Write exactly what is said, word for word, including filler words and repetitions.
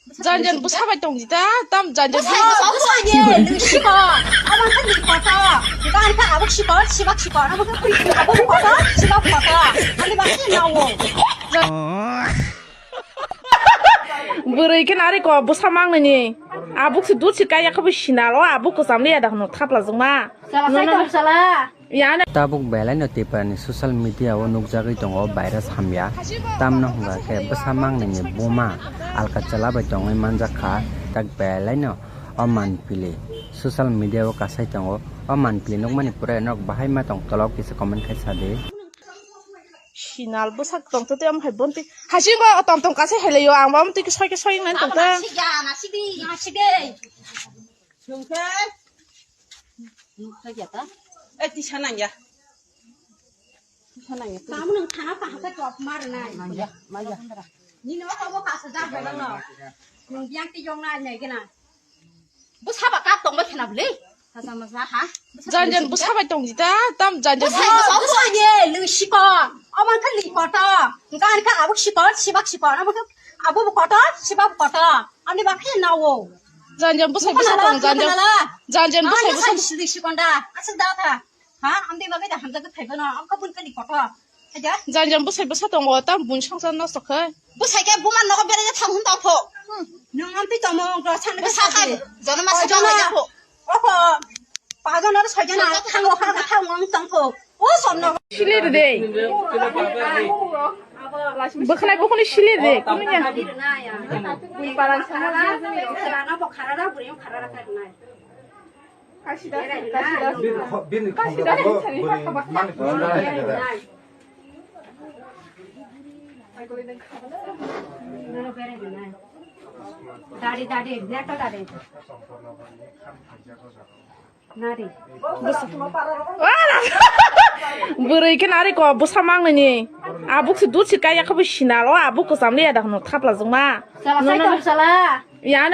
Janjan bwsa bai tong di ta, tam janjan. Bwsa, bwsa, bwsa, ye, nung sikon. Abo khe nung kotor. Gan khe abo sikon, sibak sikon. Abo khe aboni kotor, sibak kotor. Ani bakhe nawo. Bwrwi khe nari ko bwsa mangnani. Abuk se dut se kaya khe bo sinalo, abuk kwcham le ya da hwnwi thapla jwngma. Chala sai tong chala. Tabuk belai no Tripura ni social media o nukjagwi tongo virus hamya. Tamno hwnba khe bwsa mangnani buma alka chwla bai tongwi manjak kha. Tak belai no o manpili social media o kasai tongo. O manpili nukmani pore norok bahai ma tong tolok kisa comment khai sa di. Sinal bwsak tong twi am hai bonti. Hasingo o tom tom kasai hai layo ang bam twi soi ke soi nang tong ta. Sigya na sidi na sidi. Sungke. Nukha ya ta? Eh, tisa nang ya. Tisa nang ya. Kamu nang thana pa haka chop mar nai. Maya, maya. Nini o kabo kasa da ba no. Nung yang ti yong nai nai gena. Bwsa ba kap tong ba khena bwle. Kasa masa ha. Janjan bwsa bai tong di ta, tam janjan. Bwsa, bwsa, bwsa ye, lu sikon. Oman kha li kotor. Gan kha abuk sikon, sibak sikon. Oman kha abuk kotor, sibak kotor. Ani bakhe nawo. Janjan bwsai bwsa tong, janjan. Janjan bwsai bwsa. Sili sikonda. Asal da tha. Ha, amde bagwi da hamjak thai bano. Am ka bun kali koto. Aja. Janjan bwsai bwsa tongo, tam bun songsa nosto khai. Bwsai ke buma nogo bere thang hun ta pho. Nung am pi tomo, do san bwsa khai. Jono ma sa jono ya pho. Oho. Pajon ar soijon ar thango kha thango ang tangkho. O somno. Sili de. Bwkhnai bwkhnai sili de. Kunuya. Bui parang sana. Sana bo kharara buri kharara kharnai. Bini kho-, bini khongo bini mani khongo. Dari, dari, leto dari. Nari. Bwrwi khe nari ko bwsa mangnani. Abuk se dut se kaya khe bo sinalo, abuk kwcham le ya da hwnwi thapla jwngma. Chala sai tong chala. Ya na.